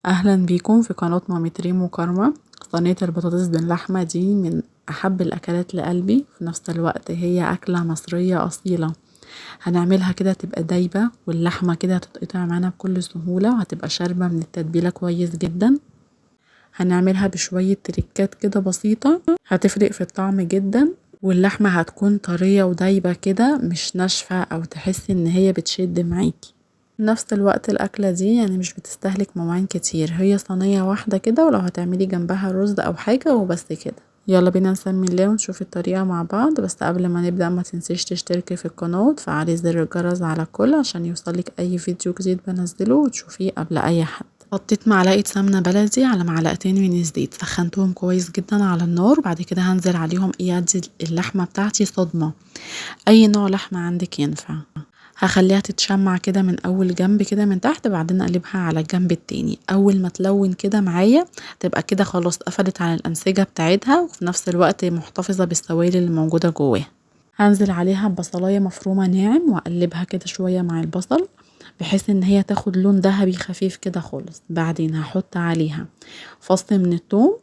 أهلا بيكم في قناة مامة ريم وكارما. صينية البطاطس باللحمة دي من أحب الأكلات لقلبي، في نفس الوقت هي أكلة مصرية أصيلة. هنعملها كده تبقى دايبة، واللحمة كده هتتقطع معانا بكل سهولة، وهتبقى شاربة من التتبيلة كويس جدا. هنعملها بشوية تريكات كده بسيطة هتفرق في الطعم جدا، واللحمة هتكون طرية ودايبة كده، مش ناشفة أو تحسي إن هي بتشد معاكي. نفس الوقت الأكلة دي مش بتستهلك مواعين كتير، هي صينية واحدة كده، ولو هتعملي جنبها رز أو حاجة وبس كده. يلا بينا نسمي الله ونشوف الطريقة مع بعض. بس قبل ما نبدأ ما تنسيش تشتركي في القناة وتفعلي زر الجرس على الكل عشان يوصلك أي فيديو جديد بنزله وتشوفيه قبل أي حد. حطيت معلقة سمنة بلدي على معلقتين من الزيت، سخنتهم كويس جدا على النار. بعد كده هنزل عليهم ادي اللحمة بتاعتي صدمة، أي نوع لحمة عندك ينفع. هخليها تتشمع كده من أول جنب كده من تحت، بعدين أقلبها على الجنب التاني. أول ما تلون كده معايا تبقى كده خلاص قفلت على الأنسجة بتاعتها، وفي نفس الوقت محتفظة بالسوائل اللي موجودة جواها. هنزل عليها ببصلاية مفرومة ناعم وأقلبها كده شوية مع البصل بحيث إن هي تاخد لون ذهبي خفيف كده خالص. بعدين هحط عليها فص من الثوم،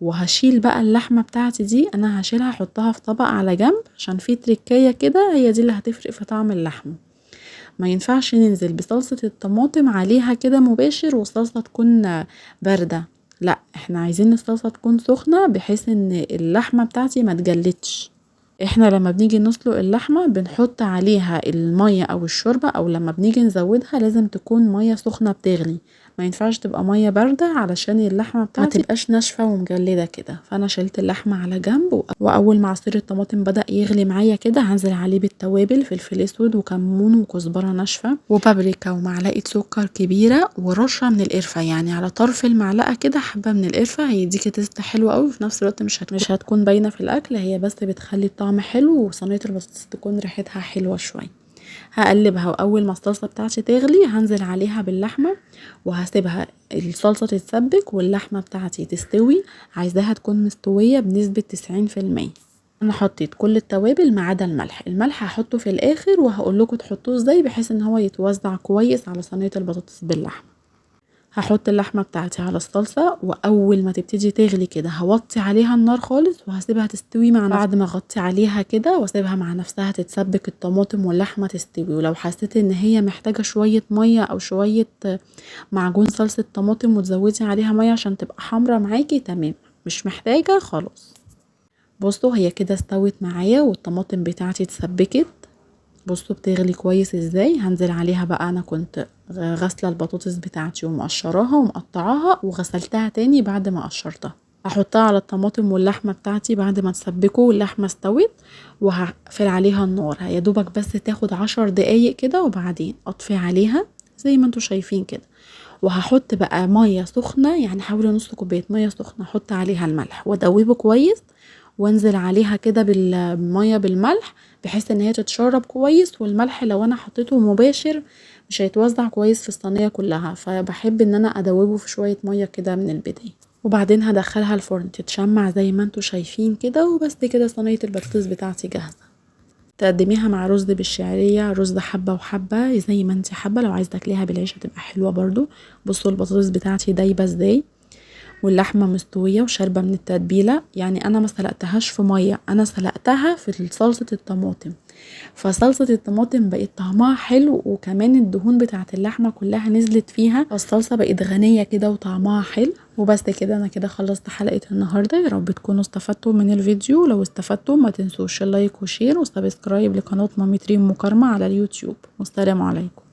وهشيل بقى اللحمة بتاعتي دي، أنا هشيلها أحطها في طبق على جنب عشان في تريكاية كده هي دي اللي هتفرق في طعم اللحمة. ما ينفعش ننزل بصلصة الطماطم عليها كده مباشر والصلصة تكون باردة، لا احنا عايزين الصلصة تكون سخنة بحيث ان اللحمة بتاعتي ما تجلدش. احنا لما بنيجي نسلق اللحمة بنحط عليها المية او الشوربة، او لما بنيجي نزودها لازم تكون مية سخنة بتغلي، ما ينفعش تبقى مية باردة علشان اللحمة بتاعتي ما تبقاش ناشفة ومجلدة كده. فانا شلت اللحمة على جنب، واول ما عصير الطماطم بدأ يغلي معايا كده هنزل عليه بالتوابل، فلفل اسود وكمون وكزبرة ناشفة وبابريكا ومعلقة سكر كبيرة ورشة من القرفة، يعني على طرف المعلقة كده حبة من القرفة، هيديكي taste حلو قوي، وفي نفس الوقت مش هتكون باينة في الاكل، هي بس بتخلي الطعم حلو وصينية البطاطس تكون ريحتها حلوة شوية. هقلبها، واول ما الصلصة بتاعتي تغلي هنزل عليها باللحمة وهسيبها الصلصة تتسبك واللحمة بتاعتي تستوي. عايزاها تكون مستوية بنسبة 90%. انا حطيت كل التوابل ما عدا الملح، الملح هحطه في الاخر وهقول لكم تحطوه ازاي بحيث ان هو يتوزع كويس على صينية البطاطس باللحمة. هحط اللحمة بتاعتي على الصلصة، وأول ما تبتدي تغلي كده هوطي عليها النار خالص وهسيبها تستوي مع نفسها. بعد ما اغطي عليها كده واسيبها مع نفسها تتسبك الطماطم واللحمة تستوي. ولو حسيت ان هي محتاجة شوية مية او شوية معجون صلصة طماطم وتزودي عليها مية عشان تبقى حمرا معاكي تمام، مش محتاجة خلاص. بصوا هي كده استوت معايا والطماطم بتاعتي اتسبكت. بصوا بتغلي كويس ازاي. هنزل عليها بقى، انا كنت غاسله البطاطس بتاعتي ومقشراها ومقطعاها وغسلتها تاني بعد ما قشرتها. هحطها على الطماطم واللحمه بتاعتي بعد ما تسبكوا واللحمه استوت، وهقفل عليها النار. يا دوبك بس تاخد 10 دقايق كده، وبعدين اطفي عليها زي ما انتوا شايفين كده. وهحط بقى ميه سخنه، يعني حوالي نص كوبايه ميه سخنه، احط عليها الملح وادوبه كويس، وانزل عليها كده بالميه بالملح بحيث ان هي تتشرب كويس. والملح لو انا حطيته مباشر مش هيتوزع كويس في الصينيه كلها، فبحب ان انا ادوبه في شويه ميه كده من البدايه. وبعدين هدخلها الفرن تتشمع زي ما انتوا شايفين كده. وبس كده صينيه البطاطس بتاعتي جاهزه. تقدميها مع رز بالشعريه، رز حبه وحبه زي ما انت حابه، لو عايزه تاكليها بالعيش هتبقى حلوه برضو. بصوا البطاطس بتاعتي دايبه ازاي، واللحمه مستويه وشاربه من التتبيله. يعني انا ما سلقتهاش في ميه، انا سلقتها في صلصه الطماطم، فصلصه الطماطم بقت طعمها حلو، وكمان الدهون بتاعه اللحمه كلها نزلت فيها، فالصلصه بقت غنيه كده وطعمها حلو. وبس كده انا كده خلصت حلقه النهارده. يا رب تكونوا استفدتوا من الفيديو، لو استفدتوا ما تنسوش ال like و share و subscribe لقناه مامة ريم وكارما على اليوتيوب. والسلام عليكم.